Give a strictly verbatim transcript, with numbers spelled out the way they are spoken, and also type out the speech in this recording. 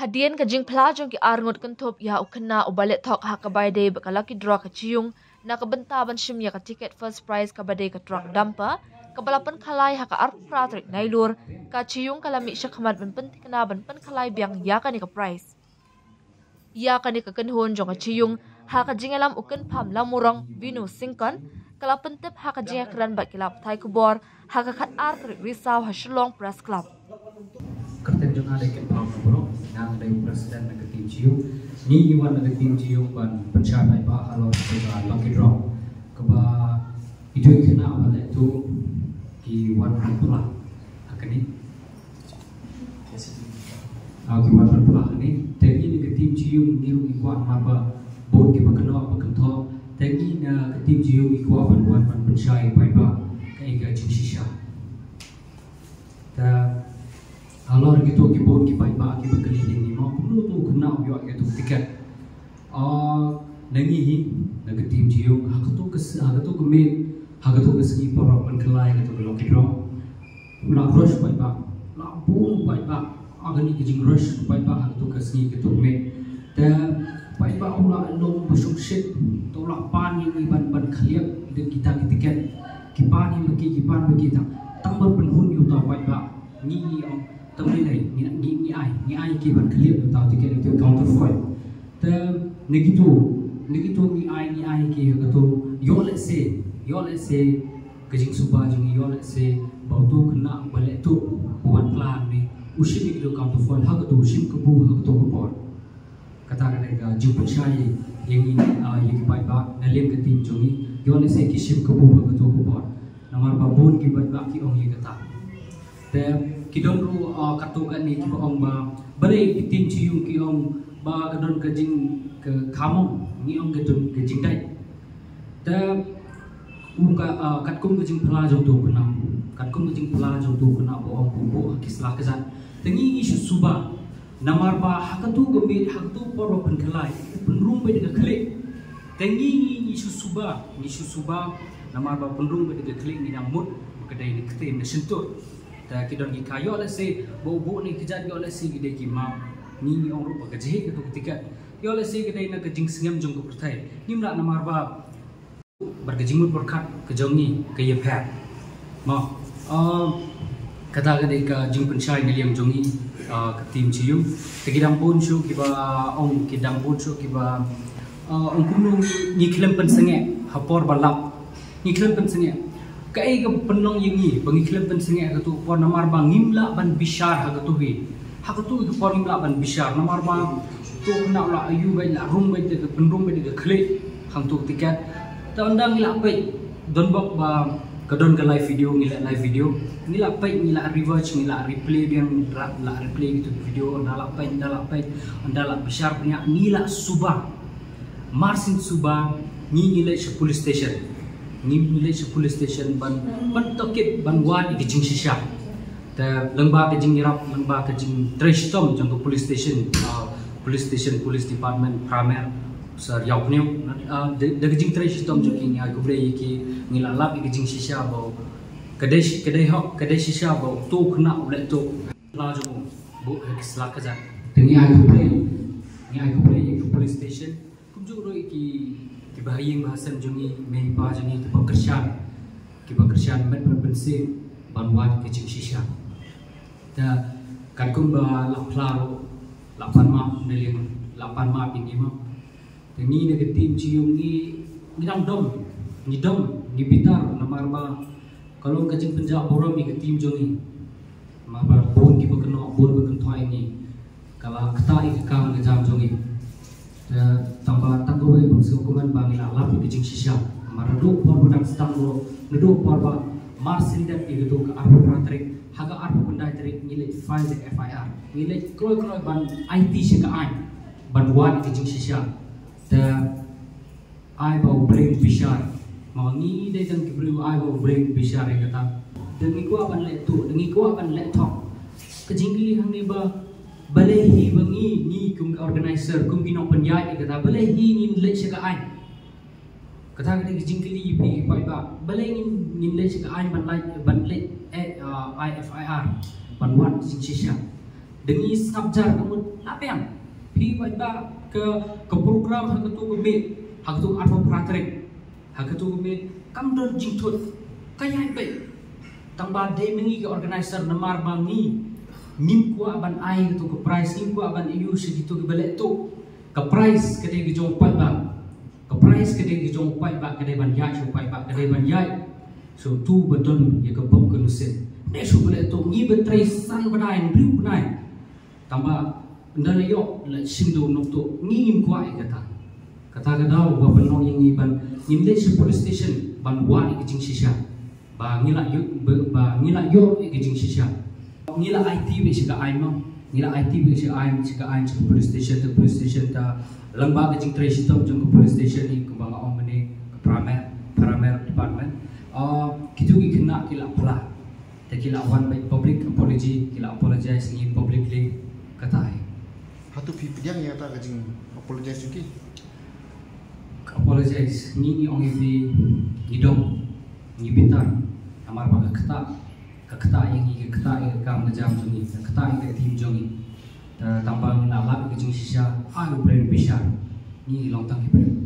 Hadien ka jingphla jong ki arngut kynthup ïa u khynnah uba leh thok ha kaba ïadei bad ka lucky draw ka Chi Yung na ka bynta ban shim ïa ka tiket first prize kaba dei ka truck dumper kaba la pynkhalai ha ka arphew phra tarik Nailur, ka Chi Yung ka la mih shakhmat ban pynthikna ban pynkhalai biang ïa kane ka prize. Ïa kane ka kynhun jong ka Chi Yung ha ka jingïalam u kynpham Lamurong Vinu Syngkon ka la pyntip ha ka jingïakren bad ki lad pathai khubor ha ka khatar tarik Risaw ha Shillong Press Club. Kyrteng jong nga dei Kynpham Lamurong, nga dei president na ka team Chi Yung. Ngi ngi wan na ka team Chi Yung ban pynshai paidbah halor ka lucky draw kaba itu i khynnah ba leh tuh ki wan pynphla ha kane. Ah, ki wan pynphla ha kane. Te ngi na ka team Chi Yung ngi ruh ngi kwah namar ba bun kiba kynnoh ba kynthoh. Te ngi na ka team Chi Yung ngi kwah ban wan ban pynshai paidbah kaei ka jingshisha. Te halor kito ki bun ki paidbah kiba kylli ïa ngi mo kumno to u khynnah u ïoh ïa kato ka tiket. Ah, na ngi hi na ka team Chi Yung ha kato ka s-, ha kato ka miet, ha kato ka sngi para pynkylla ïa kato ka lucky draw. U la rush paidbah, u la bun paidbah. Ah, kane ka jingrush paidbah ha kato ka sngi kato ka miet. Te paidbah u la long ba shongshit, te u la pan ïa ngi ban, ban khlieh da kita ki tiket. Ki pan ïa ngi, ki pan ïa ngi tang, tang ban pynhun ïa uta u paidbah. Ngi ngi ong tang lei lei ngi, ngi, ngi ai, ngi ai ki ban khlieh ïa uta u tiket, ïa uta u counterfoil. Te na kito, na kito ngi ai, ngi ai ki ïa kato, ïoh lehse, ïoh lehse ka jingsuba jong ngi, ïoh lehse ba uto u khynnah ba leh tuh ba wan phla hangne u shim ïa kato counterfoil ha kato, u shim kabu ha kato ka por. Kata ka dei ka jingpynshai ïa ngi, ah, ïa ki paidbah na liang ka team jong ngi, ïoh lehse ki shim kabu ha kato ka por. Namar ba bun ki paidbah ki ong ïa kata. Te ki don ruh, ah, katto katne kiba ong ba balei ki team Chi Yung ki ong ba ka don ka jing, ka khamong, ngi ong ka don ka jingdait. Te u ka, ah, katkum ka jingphla jong uto u khynnah, katkum ka jingphla jong uto u khynnah ba ong u buh ha ki sla kjat. Te ngi ngi shu suba namar ba ha kato ka miet, ha kato ka por ba pynkylla, pynrung beit da ka khlieh. Te ngi ngi ngi shu suba, ngi shu suba namar ba pynrung beit da ka khlieh, ngi dang mut ba ka dei na ktien na shyntur. Te ki don ki ka ïoh lehse ba u buh ne kjat, ïoh lehse ki dei ki map. Ngi ngi ong ruh ba ka jhieh kato ka tiket, ïoh lehse ka dei na ka jingsngem jong ka pyrthei. Ngim lah namar ba bad ka jingmut pyrkhat ka jong ngi ka ïapher. Mo, ah, kata ka dei ka jingpynshai na liang jong ngi, ah, ka team Chi Yung. Te ki dang bun shuh kiba ong, ki dang bun shuh kiba, ah, ong kumno ngi, ngi khlem pynsangeh ha por ba lap. Ngi khlem pynsangeh. Kaei ka pynlong ïa ngi ba ngi khlem pynsangeh ha kato ka por, namar ba ngim lah ban bishar ha kato hi. Ha kato ka por ngim lah ban bishar namar ba uto u khynnah u la ïoh beit, la rung beit da ka, pynrung beit da ka khlieh hangto ka tiket. Te ynda ngi la peit, don bok ba ka don ka live video, ngi la live video, ngi la peit, ngi la rewatch, ngi la replay biang, la, la replay kato ka video, ynda la peit, ynda la peit, ynda la bishar bniah, ngi la suba. Marsien suba ngi, ngi leit sha police station. Ngi, ngi leit sha police station ban, ban tohkit, ban wad ïa ka jingshisha. Te lyngba ka jingïarap, lyngba ka jingtrei shitom jong ka police station, ah, police station, police department, Pramer, Sir Ïawphniang, ah, da, da ka jingtrei shitom jong ki, ngi ai khublei ïa ki, ngi la lap ïa ka jingshisha ba ka dei shi-, ka dei hok, ka dei shisha ba uto u khynnah u leh tuh. La jong u buh ha ki sla kjat. Te ngi ai khublei, ngi ai khublei ïa ka police station. Kumjuh ruh ïa ki, kiba ha ïing ba ha sem jong ngi, mei pa jong ngi, kiba kyrshan, kiba kyrshan met bad mynsiem ban wad ka jingshisha. Te katkum ba la phla ruh, la pan map na liang, la pan map ïa ngi mo. Te ngi na ka team Chi Yung ngi, ngi dang dom, ngi dom, ngi bitar namar ba ka long ka jingpynjah burom ïa ka team jong ngi. Namar ba bun kiba kynnoh, bun ba kynthoh ïa ngi. Ka la ktah ïa ka kam ka jam jong ngi. Te tang ba tang kawei ba sngewkmen ba ngi la lap ïa ka jingshisha. Namar naduh por ba dang sdang ruh, naduh por ba marsien dep ïa kato ka arphew phra tarik, ha ka arphew khyndai tarik ngi leit file da ka F I R. Ngi leit kloi kloi ban aiti sha ka aiñ ban wad ïa ka jingshisha. Te ai ba u Blei un bishar. Ma ngi dei tang ki briew, ai ba u Blei un bishar ïa kata. Te ngi kwah ban leh tuh, te ngi kwah ban leh thok. Ka jingkylli hangne ba balei hi ba ngi, ngi kum ki organizer, kum ki nongpynïaid ïa kata, balei hi ngin leit sha ka aiñ? Kata ka dei ka jingkylli ïa phi ki paidbah. Balei ngin, ngin leit sha ka aiñ ban leit, ban leit, eh, ah, ai F I R ban wad jingshisha. Da ngi sngap jar ka mut, la biang. Phi paidbah, ka, ka program ha katu ka miet, ha katu ka arphew phra tarik, ha katu ka miet kam don jingthut. Ka ïaid beit. Tang ba dei ma ngi ki organizer, namar ba ngi ngim kwah ban ai katu ka prize, ngim kwah ban ïoh sha kitu kiba leh tuh. Ka prize ka dei ka jong paidbah. Ka prize ka dei ka jong paidbah, ka dei ban ïaid sha paidbah, ka dei ban ïaid sha utu ba don ïa ka bok ka nusit. Ne shu ba leh tuh, ngi ba trei san bnai, hynriew bnai. Tang ba ynda la ïoh la shim da u nongtuh, ngi ngim kwah ïa kata. Kata ka daw ba pynlong ïa ngi ban ngim leit sha police station ban wad ïa ka jingshisha. Ba ngi la ïoh, ba, ba ngi la ïoh ïa ka jingshisha. Ngi la aiti beit sha ka aiñ mo. Ngi la aiti beit sha ka aiñ, sha ka aiñ, sha ka police station, te police station te lyngba ka jingtrei shitom jong ka police station, ïa kaba nga ong mynne, ka paramer, paramer department. Ah, kitu ki khynnah ki la phla. Te ki la wan beit public apology, ki la apologize ngi publicly, kata hi. Hato phi pdiang ïa kata ka jing apologize jong ki? Ka apologize, ngi, ngi ong ïa phi, ngi dong, ngi bitar. Namar ba ka ktah, ka ktah ïa ngi, ka ktah ïa ka kam ka jam jong ngi, ka ktah ïa ka team jong ngi. Te tang ba ngi la lap ïa ka jingshisha, ai u briew bishar. Ngi long tang ki briew.